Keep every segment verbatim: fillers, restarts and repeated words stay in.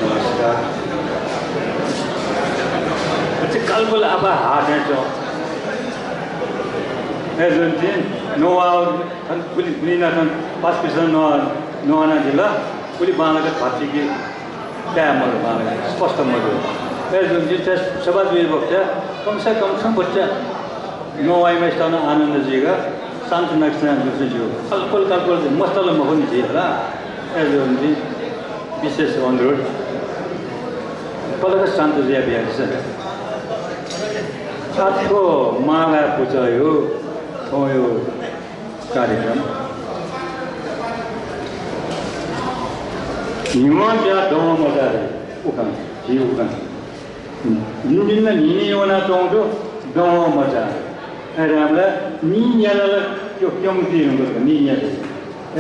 नमस्कार। अच्छे कालबल आबा हाथें चो। ए जुन दिन नोआ थन गुलि गुलिना थन पास पिसन नोआ नोआना दिला। गुलि बांलाक भातिके त्या मल बांलाक स्पष्ट मल। ए जुन दिन से सभा जुइ बक्चा कम से कम छं बच्चा नोआइमा स्थान आनन्द जीगा शान्त नक्सा जुसे जो। कालबल कालबल मस्तल मखुनि जी हला। ए जुन दिन विशेष अनुरोध। पलक शान्त जुया बिया दिसँ। आथो माला पुचयो थोयो कार्यक्रम। न्हिमा ज्या दं मजा रे उखान, झी उखान। भिन्न भिन्न न्हिनी योना तौं दु दं मजा। ए रामला नी याला यो क्यम ती रंग नी याला।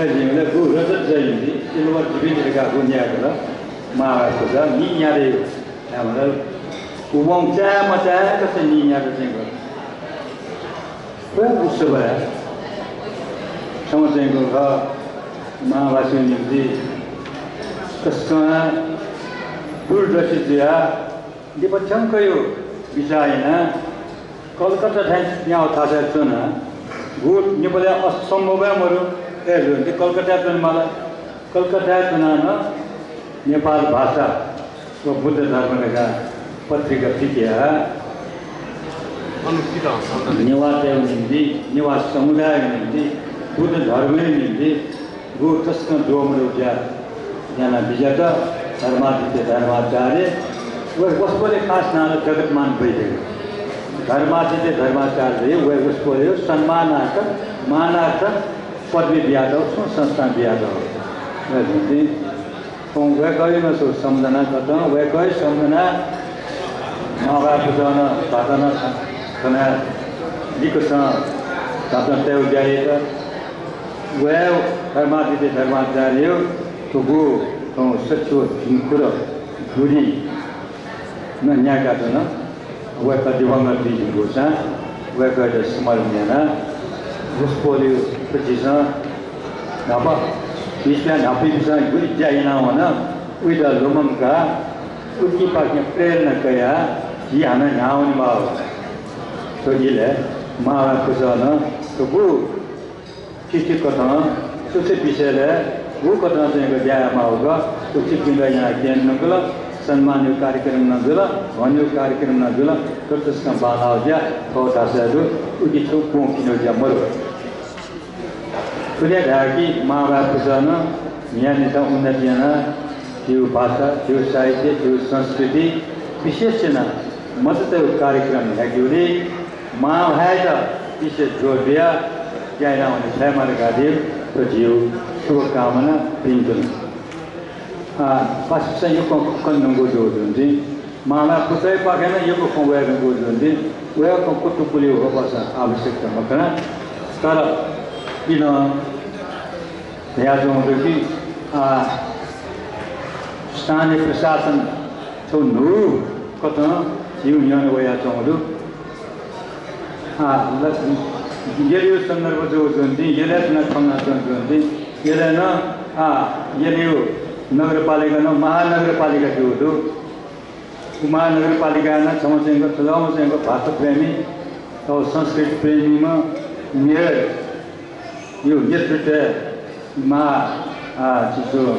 ए जिमला गु रजत जयन्ती सिल्वर जुबिली का गु न्यागला। माला पुजा नी याले। ए मतलब उबं चाय मचाय कसे नी याला जिंगला। व उत्सव हे। छम्ह चाहिँ महावासीको निम्ति तसकं दूरदर्शी जुया लिपा थ्यंकयो विचार याना कलकत्ता थाय् न्याव थासय् च्वना। गु नेपालय् असम्भव हे मरु। ए जुन्ति कलकत्ताय् च्वनेमाल। कलकत्ताय् च्वनाः नं नेपाल भाषा व बुद्ध धर्म धकाः पत्रिका पिकयाः नेवाःतय् निम्ति, नेवाः समुदाय निम्ति, बुद्ध धर्मया निम्ति गु तसकं दोमल ज्या याना बिज्यात धर्मादित्य धर्माचार्य। व वसपोले खास नां जगतमान वैद्य। धर्मादित्य धर्माचार्य व वसपोले सम्मानार्थ मानार्थ पदवी बियात छुं संस्थान बियात। थौं वय्कःयात नं सम्झना कथं, वय्कःया सम्झना नवाये पुचः नं भाषा नं थना लिकसं भाषा तयेगु ज्या यात। वय् धर्मादित्य धर्माचार्य थुगु थौं सच्छि व भिंखुदँ गुलि नं न्यायेकाच्वन। वय्कः दिवंगत जुइ धुंकूसां वय्कःयात स्मरण यानाः वसपोलय् झीसं न्हापा, झीसं न्हापायापिन्सं गुलि ज्या याना वन, उइत लुमंकाः उकिपाखें प्रेरणा कयाः झी हानं न्ह्याः वनेमाः। थ्व इलय् माला पुचः नं थुगु थीथी कथं छु छु विषयलय् गु कथं चाहिँ ज्या यायेमाःगु छु छु पिंड यानाः क्यने धुंकल। सम्मानया कार्यक्रम नं जुल, हनेया कार्यक्रम नं जुल। थ्व तसकं बांलाःगु ज्या थ्व धाःसा दु, उकी छुं क्वंपिनिगु ज्या मदु। थुलि धाये कि माला पुचः नं न्हियान्हिथं उन्नति यानाः झीगु भाषा, झीगु साहित्य, झीगु संस्कृति विशेष यानाः मचातय्गु कार्यक्रम न्ह्याकेगुलिं मांभाय्‌यात विशेष जोड बियाः ज्या याना वने फयेमा धकाः धइगु थ्व झीगु शुभकामना भिंतुना। आ, पासापिसं यक्व खँ कने धुंकूगु जूगुलिं, मांभाय् पुचःपाखें नं यक्व खँ वये धुंकूगु जूगुलिं, वय्कः कुतुकुलि वःपासा आवश्यकता मखना। तर इमिसं धयाच्वंगु दु कि, आ, स्थानीय प्रशासन छगू न्हू कथं झीगु न्ह्यःने वयाच्वंगु दु। आ, ल-, यलया सन्दर्भ जूगु जूगुलिं, यलय् च्वनाः खँ ल्हानाच्वंगु जूगुलिं, यलय् नं, आ, यलया नगरपालिका नं महानगरपालिका जूगु दु। व महानगरपालिकाय् नं छम्ह चाहिँ थज्याःम्ह चाहिँ भाषा प्रेमी, थ्व संस्कृति प्रेमीम्ह मेयरया नेतृत्वय् मा-, आ, छु, छु, अ,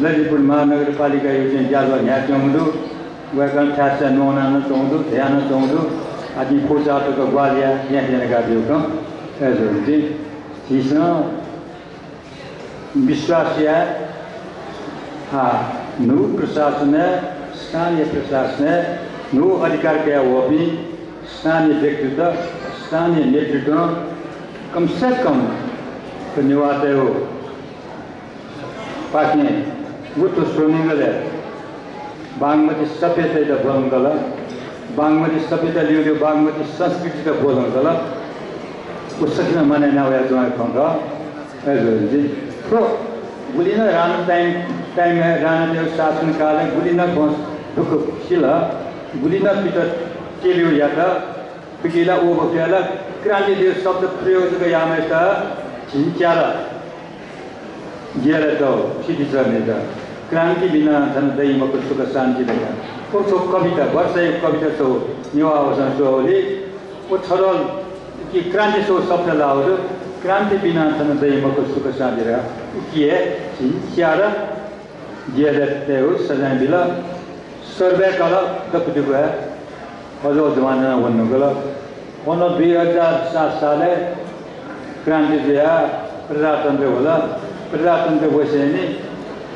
ललितपुर महानगरपालिकाया चाहिँ ज्याझ्वः न्ह्याकेगु दु। वय्कलं थाय् थासय् न्वनाः नं च्वंगु दु, धयाः नं च्वंगु दु। आः जिं पुचः तक ग्वाहालि याये, याये धकाः धइगु खँ। अय्जूगुलिं झीसं विश्वास याये, आ, न्हू प्रशासनय्, स्थानीय प्रशासनय् न्हू अधिकार कयावःपिं स्थानीय व्यक्तित, स्थानीय नेतृत्वं कम से कम नेवाःतय् पाखें उत्तर स्वनिगलय् बागमती सभ्यतायात ब्वलंकल, बागमती सभ्यता ल्यूल्यू बागमती संस्कृतियात ब्वलंकल। व सकसिनं मानय् याना वयाच्वंगु खँ खः। अय् जूगुलिं थ्व गुलि नं राणा time, time-य् राणातय् शासनकालय् गुलि नं भ्वं दुःख सिल, गुलि नं पित तेलिउ यात। थुकी ला व बखतय् ला क्रान्ति धइगु शब्द प्रयोग जक याःम्हय्‌सित झिंच्यादँ। जियाला दौ सिद्धिचरणयात क्रान्ति बिना थन दइ मखु सुख शान्ति धकाः। व छगू कविता, वर्षाया कविता छगू नेवाः भाषां च्वःगुलिं व छदल कि क्रान्ति छगू शब्द लाःगु दु, क्रान्ति बिना थन दइ मखु सुख शान्ति धकाः। उकी हे झिंच्यादँ। जियाला तय्‌गु सजाँय बिल। सर्वे कल दक्व दुगु हे। अज्याःगु जमाना नं वने धुंकल। अन दुई हजार सात सालय् क्रान्ति जुयाः प्रजातन्त्र वल। प्रजातन्त्र वसेंलि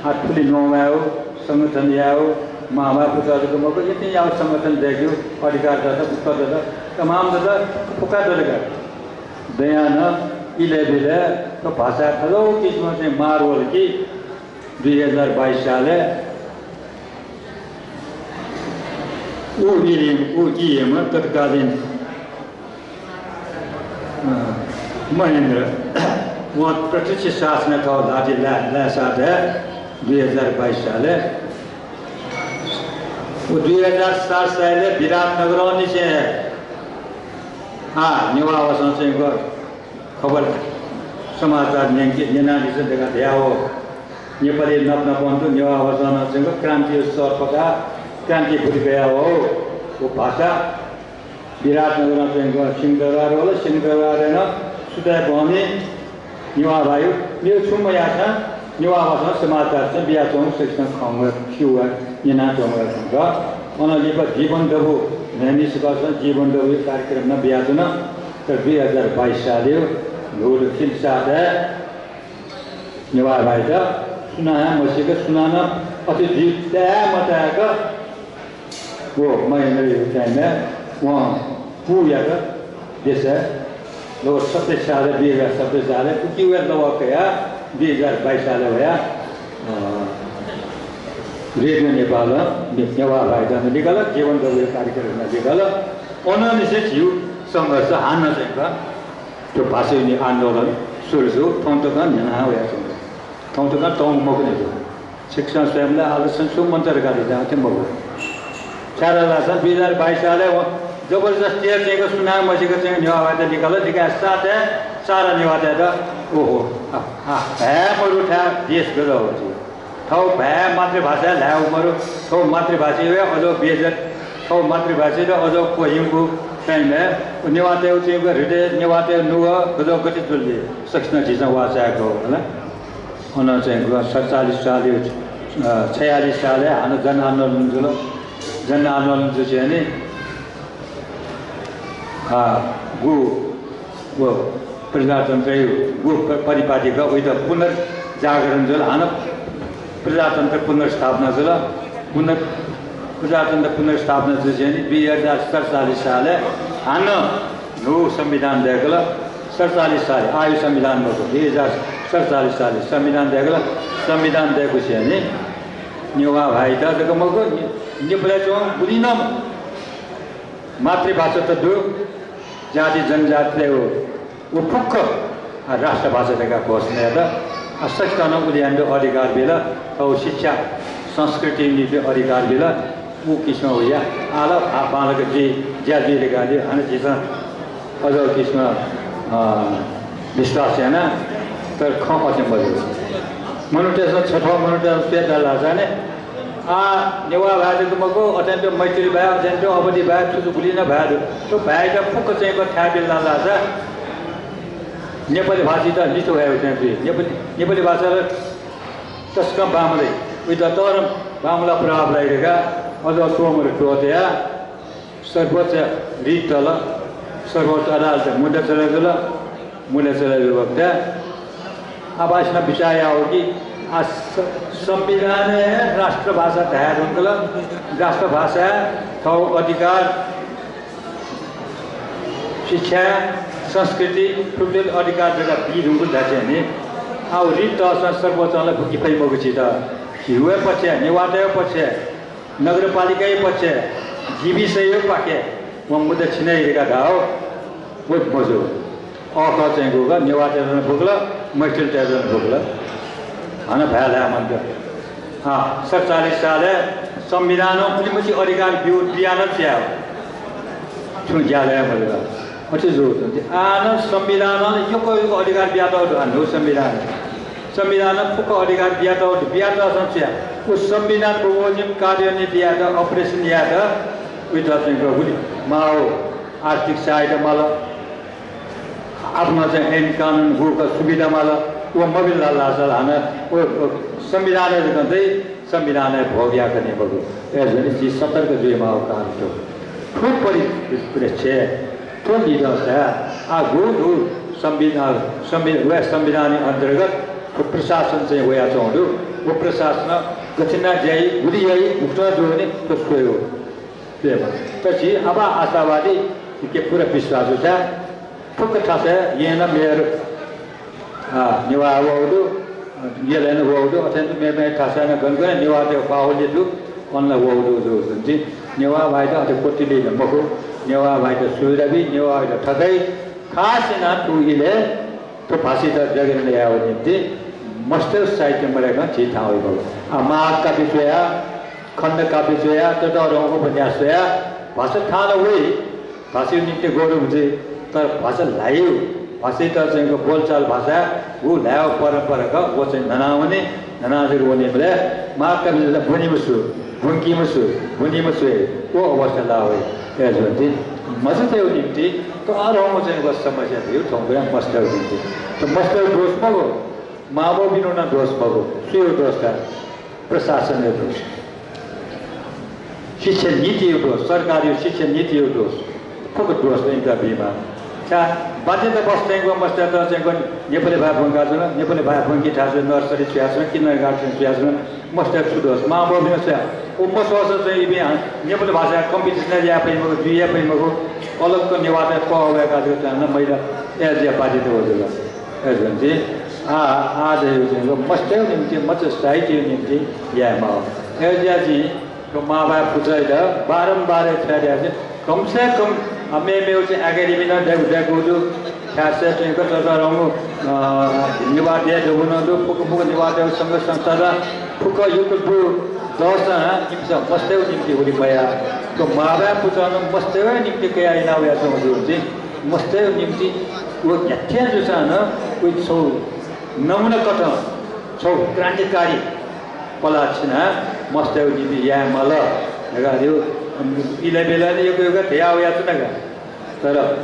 आ थुलि न्ववायेगु, संगठन यायेगु, मांभाय् पुचः जक मखु, यतिं याःगु संगठन दय्‌केगु अधिकार दत, फुक्क दत, तमाम दत, फुक्क दत का। दयां नं इलय् ब्यलय् थ्व भाषाय् थज्याःगु किसिमं चाहिँ मार वल कि दुई हजार बाइस सालय् उ इलिम, उ इएम तत्कालीन, अ, महेन्द्र, वं प्रत्यक्ष शासनय् थः ल्हातिइ लाये, लायेसाथं दुई हजार बाइस सालय् व दुई हजार सात सालय् विराटनगरंनिसें हे आ नेवाः भाषां चाहिँ ग खबर समाचार न्यंके, न्यनादिसँ धकाः धयावः। नेपाली नपनापं तुं नेवाः भाषां नं चाहिँ क्रान्ति सर पकाः क्रान्ति बुद्धि कयावः। व भाषा विराटनगरं चाहिँ सिंहदरबार वल। सिंहदरबारय् नं सुथय् बहनी नेवाः भाय् मेगु छुं मयाःसां नेवाः भाषां समाचार चाहिँ बियाच्वंगु सकसिनं खंगु, स्यूगु, न्यनाच्वंगु खंगु। अन लिपा जीवन दबू न्हय्‌निसेकसं जीवन दबूया कार्यक्रम नं बियाच्वन। तर दुई हजार बाइस सालय् न्हूदँ खिलसाथय् नेवाः भाय्‌त सुनां हे मसीक, सुनानं अथे जुइ ताये मताय्‌क व महेन्द्रया time-य् वं कू यात देशय्। लौ सत्ताइस सालय्, दुई हजार सत्ताइस सालय् उकी वया लवः कयाः दुई हजार बाइस सालय् वयाः, अ, रेडियो नेपालं ने-, नेवाः भाय्‌त नं लिकल, जीवन दबूया कार्यक्रम नं लिकल। अनंनिसें झीगु संघर्ष हानं चाहिँ का थ्व भाषाया आन्दोलन सुरु जू, थौं तकं न्ह्याना वयाच्वंगु। थौं तकं तंगु मखु नि जू। छिकपिन्सं स्वयेबलय् आलस्यं छु मन्त धकाः धाःसा अथे मखु। छाय् धाःसा दुई हजार बाइस सालय् व जबरजस्ती हे चाहिँ का सुनां मसीक चाहिँ नेवाः भाय्‌त लिकल, लिकाय् साथय् सारा नेवाःतय्‌त ओहो, आ, आ, हे मरु थाय् देश गजः हो जू। थःगु भाय् मातृभाषाय् ल्हायेगु मरु, थःगु मातृभाषाया हे अज्याःगु बेइज्जत, थःगु मातृभाषाया अज्याःगु क्वह्यंगु time-य् व नेवाःतय्‌गु चाहिँ हृदय, नेवाःतय्‌गु नुगः गजः गथे जुल ले, सकसिनं झीसं वाःचायेगु खः ला। अन चाहिँ सतचालिस सालय्, अ, छयालिस सालय् हानं जनआन्दोलन जुल। जनआन्दोलन जुसेंलि, अ, गु व प्रजातन्त्रया गु प-, परिपाटी का, वइत पुनर्जागरण जुल, हानं प्रजातन्त्र पुनर्स्थापना जुल। पुनर्-, प्रजातन्त्र पुनर्स्थापना जुसेंलि दुई हजार सतचालिस सालय् हानं न्हू संविधान दय्‌कल। सतचालिस सालय्, आःया संविधान मखु, दुई हजार सतचालिस सालय् संविधान दय्‌कल। संविधान दय्‌कुसेंलि नेवाः भाय्‌त जक मखु, ने-, नेपालय् च्वंगु गुलि नं मातृभाषा त दु, जाति जनजातितय्‌गु व फुक्क, आ, राष्ट्रभाषा धकाः घोषणा यात। आ, सकसितं नं उलि यानाः अधिकार बिल, थःगु शिक्षा, संस्कृतिया निंतिं अधिकार बिल। उ किसिमं वया। आः ला आ, बांलाक जुइ, ज्या जुइ धकाः हानं झीसं अज्याःगु किसिमं, अ, विश्वास याना, तर खँ अथे मजू। मनूतय्‌सं छथ्वः मनूतय्‌सं स्वये धाःसा नि, आ, नेवाः भाय् जक मखु, अथेंतुं मैथिली भाय्, अथेंतुं अवधी भाय्, छु छु गुलि नं भाय् दु। थ्व भाय्‌त फुक्क चाहिँ का थाय् बिल धाःसा नेपाली भाषायात लिच्वः वयागु थें जुइ। नेपाली, नेपाली भाषा ला तसकं बांमलाइ। वइत तःधं बांमलाः प्रभाव लाइ धकाः अज्याःगु स्वम्ह त्वःताः सर्वोच्च writ तल। सर्वोच्च अदालतय् मुद्दा चले जुल। मुद्दा चले जुल बखतय् आपासिनं बिचाः याः कि आ स-, संविधानय् हे राष्ट्रभाषा धाये धुंकल, राष्ट्रभाषाय् थःगु अधिकार, शिक्षा, संस्कृति, थुपिं अधिकार जक बी धुंकल धाःसा नि। आ व रिट तःसं सर्वोच्चं ला बुके फइ मखु झीत। झीगु हे पक्षय्, नेवाःतय् पक्षय्, नगरपालिकाया पक्षय्, जीविसया पाखे वं मुद्दा छिनाइ धकाः धाःगु व मजू। अःखः चाहिँ गुगः नेवाःतय्त नं बुकल, मैथिलीतय्त नं बुकल। हानं भाय् ल्हाये मन्त। अँ, सतचालिस सालय् संविधानं उलिमछि अधिकार बिउ-, बिया नं च्वया। छुं ज्या लया मजुल। अथे जू। आः नं संविधानं यक्व यक्व अधिकार बियातःगु दु, आ न्हू संविधानं। संविधानं फुक्क अधिकार बियातःगु दु, बियातःसं च्वया। व संविधान बमोजिम कार्यान्वित यायेत, operation यायेत, उइत चाहिँ गुलि माःगु आर्थिक सहायता माल। आपालं चाहिँ ऐन कानुन गुगः सुविधा माल, व मबिल धाःसा ला हानं व, व संविधानय् जक दइ, संविधानय् भोग याये खनी मखु। अय्‌जूगुलिं झी सतर्क जुइमाःगु काल दु। थ्व परिप्रेक्ष्यय् थ्व लिधंसाय् आः गुगु संविधान, संवि-, व संविधानया अन्तर्गत थ्व प्रशासन चाहिँ वयाच्वंगु दु। व प्रशासनं गथे यानाः ज्या याइ, गुलि याइ, उकथं जुइ नि, थ्व स्वयेगु। प्रेम। तर झी आपाः आशावादी, झीके पूरा विश्वास दु, छाय् फुक्क थासय् येँ नं मेयर, आ, नेवाः वःगु दु, आ, यलय् नं वःगु दु, अथे नं मेमेगु थासय् नं गन गन नेवाःतय् बाहुल्य दु, अन नं वःगु दु, दु, दु। झी नेवाः भाइत अथे क्वतिले नं मखु, नेवाः भाइत सुविधा बी, नेवाः भाइत थकाइ, खास यानाः थ्व इलय् थ्व भाषायात जागरण यायेगु निंतिं मस्तय् साहित्य मदय्कं झी थाहां वइगु। आ, महाकाव्य च्वया, खण्डकाव्य च्वया, ततःधंगु उपन्यास च्वया, भाषा थाहां नं वइ, भाषाया निंतिं गौरव जुइ, तर भाषा ल्हाइगु, भाषायात चाहिँ बोलचाल भाषा, व ल्हायेगु परम्परा का, व चाहिँ न्हना वनी, न्हना जक वनीबलय् महाकाव्य ब्वनीम्ह सु, ब्वंकीम्ह सु, ब्वनीम्ह सु हे, व अवस्था लाः वइ। अय्‌जूगुलिं मस्तय्‌गु निंतिं तःधंगु चाहिँ व समस्या दु थौंकन्हय् मस्तय्‌गु निंतिं। त मस्तय्‌गु दोष मखु, मांबौपिनिगु नं दोष मखु, सुयागु दोष का? प्रशासनया दोष। शिक्षा नीतिया दोष, सरकारया शिक्षा नीतिया दोष, फुक्क दोष इमित बीमाः। छाय् बाध्यतावश चाहिँ व मस्तय्‌त चाहिँ व नेपाली भाय् ब्वंका च्वन, नेपाली भाय् ब्वंकी धाःसा nursery छुया च्वन, kindergarten छुया च्वन, मस्तय्‌त छु दोष? मांबौपिं स्वया। व मस्वःसा चाहिँ इपिं नेपाली भाषाया competition याये फइ मखु, जुइ याये फइ मखु, अलग नेवाःतय् पहः वय्‌का जक च्वना नं मजिल, अय्‌जुया बाध्यता व जुल। अय्‌जूगुलिं आ, आ धयागु चाहिँ व मस्तय्‌गु निंतिं, मचा साहित्यया निंतिं यायेमाः। अय्‌जुया जिं थ्व मांभाय् पुचःयात बारम्बार हे छ्वया दयाच्वना। कम से कम, अ, मेमेगु चाहिँ academy नं दय्‌कू, दय्‌कू दु। थासय् चाहिँ ततःधंगु, अ, नेवाः देय् दुगु नं दु, फुक्क फुक्क नेवाःतय्‌गु संघ संस्था ला फुक्क यक्व दु। दःसां इमिसं मस्तय्‌गु निंतिं उलि मयाः। थ्व मांभाय् पुचः नं मस्तय्‌गु निंतिं कयाः याना वयाच्वंगु दु। मस्तय्‌गु निंतिं व न्ह्याथें जूसां नं व छगू नमुना कथं छगू क्रान्तिकारी पलाः छिनाः मस्तय्‌गु निंतिं याये माल धकाः धइगु इलय् ब्यलय् नं यक्व यक्व धया वयाच्वना का। तर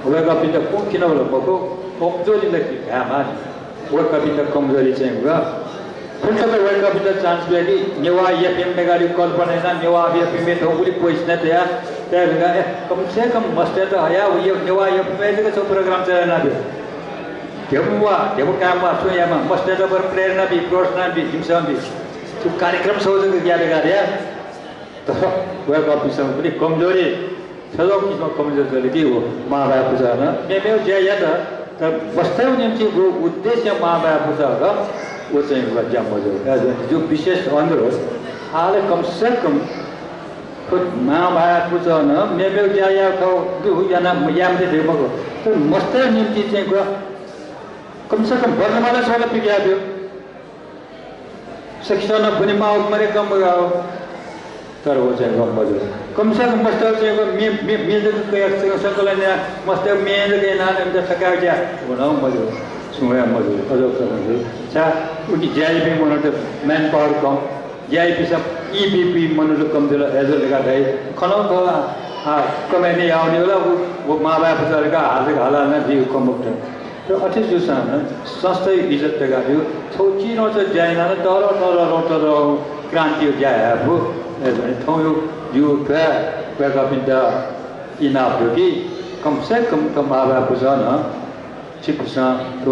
वय्‌कःपिन्त कुंखिनेगु ला मखु, कमजोरी ला कि धायेमाः नि। वय्‌कःपिन्त कमजोरी चाहिँ व। थुलि तक वय्‌कःपिन्त chance बियादी, नेवाः FM धकाः धइगु कल्पना यानाः नेवाः FM-य् थौं उलि पैसा नं तयाः, तयाः धकाः, ए, कम से कम मस्तय्‌त हयाः व नेवाः FM-य् जक छगू program चले यानाब्यु। ध्यबा वा, ध्यबा काय्‌म्वाः, छुं यायेमाः, मस्तय्‌त बरु प्रेरणा बी, प्रोत्साहन बी, जिमिसं बी। छगू कार्यक्रम छगू जक ग्याये धकाः धयाः। तर वय्‌कःपिन्सं पनि कमजोरी, छगू किसिमं कमजोरी जुल कि व मांभाय् पुचः नं मेमेगु ज्या यात, तर मस्तय्‌गु निंतिं व उद्देश्य मांभाय् पुचः का, व चाहिँ व ज्या मजू। अय्‌जूगुलिं जिगु विशेष अनुरोध, आः ला कम से कम थ्व मांभाय् पुचः नं मेमेगु ज्या याये खः दु, याना, याये मते धइगु मखु। तर मस्तय्‌गु निंतिं चाहिँ व कम से कम वर्णमाला छगू ला पिकयाब्यु। सकसितं नं ब्वनेमाःगु मदय्‌कं मगाः। तर व चाहिँ व मजू। कम से कम मस्तय्‌गु चाहिँ व मे, मे, मे जक कयाः संकलन यानाः मस्तय्‌गु मे जक यानाः इमित थकायेगु ज्या व नं मजू। छुं हे मजू। अजू खँ मजू। छाय् उकी ज्या याइपिं मनूत manpower कम। ज्या याइपिंसं ई बीपिं मनूत कम जुल, अय्‌जूगुलिं धकाः धाइ। खँ नं खः, आ, कम यानाः याःगु नि होला, व, व मांभाय् पुचः धकाः हाजु हाला नं जिगु कम मखुत। तर अथे जूसां नं संस्थाया इज्जत तयेकाः धइगु छगू चिधंगु ज्या यानाः नं तःधं तःधं तःधं क्रान्तिया ज्या याये फु। अय्‌जूगुलिं थौंया जिगु थ्व हे वय्‌कःपिन्त इनाप दु कि कम से कम थ्व मांभाय् पुचः नं छिकपिन्सं थ्व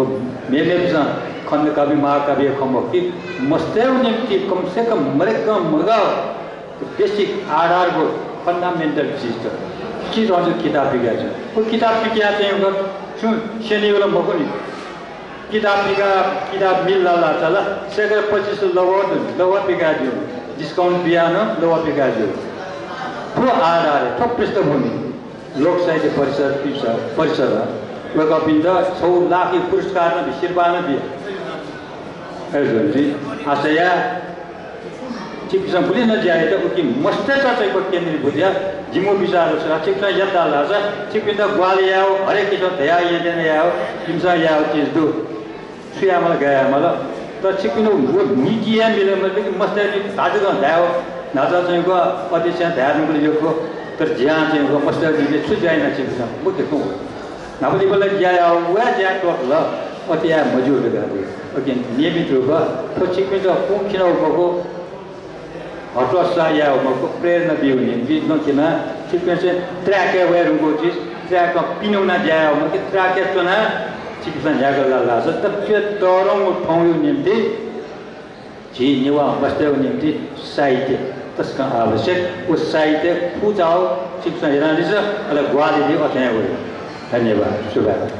मेमेपिन्सं खण्डकाव्य, महाकाव्य खँ मखु कि, मस्तय्‌गु निंतिं कम से कम मदय्‌कं मगाः basic आधारभूत fundamental चिज त। चिज अझ किताब पिकाः च्वँ। व किताब पिकाः च्वंगु छुं स्यनीगु ला मखु नि। किताब पिकाः, किताब मिल लाः धाःसा ला सय्‌कः पच्चिस लवः दु, लवः पिकाः द्यः। Discount बियाः नं लवः पिकाः द्यः। थ्व आधार, थ्व पृष्ठभूमि। लोक साहित्य परिषद, परिषद, परिषदं वय्‌कःपिन्त छगू लाखया पुरस्कार नं बी, सिरपाः नं बी। अय्‌जूगुलिं आशा याये, छिकपिन्सं गुलि नं ज्या यात, उकिं मस्तय्‌त चाहिँ केन्द्रीभूत याः। जिमिगु बिचाः छु धाःसा छिकपिन्सं यात धाःसा छिकपिन्त ग्वाहालि यायेगु, हरेक किसिमं धयाः यंके यायेगु, जिमिसं यायेगु चिज दु। छु यायेमाल, गय् यायेमाल। तर छिकपिनिगु व नीति हे मिले मते कि मस्तय्‌त धाःगु धायेगु, न्हाचः चाहिँ अध्यक्षं धाये धुंकल यक्व, तर ज्यां चाहिँ मस्तय्‌त छु ज्या याना छिकपिन्सं? मुख्य खँ। न्हापालिपा ला ज्या यायेगु, व हे ज्या त्वःतल, अथे याये मज्यू धकाः धाइ। अकिं नियमित रूपं थ्व छिकपिन्त कुंखिनेगु मखु, हतोत्साह यायेगु मखु, प्रेरणा बीगु निंतिं नं खिनाः छिकपिन्सं track-य् वये धुंकूगु चिज, track-य् पिने वनाः ज्या यायेगु मखु, track-य् च्वनाः छिकपिन्सं न्ह्याकाः लाल धाःसा दक्व तःधंगु थौंया निंतिं झी नेवाः मस्तय्‌गु निंतिं साहित्य तसकं आवश्यक। व साहित्य फुचाःगु छिकपिन्सं यानादिसँ, अले ग्वाहालि दइ, अथें वइ। धन्यवाद, सुभाय्।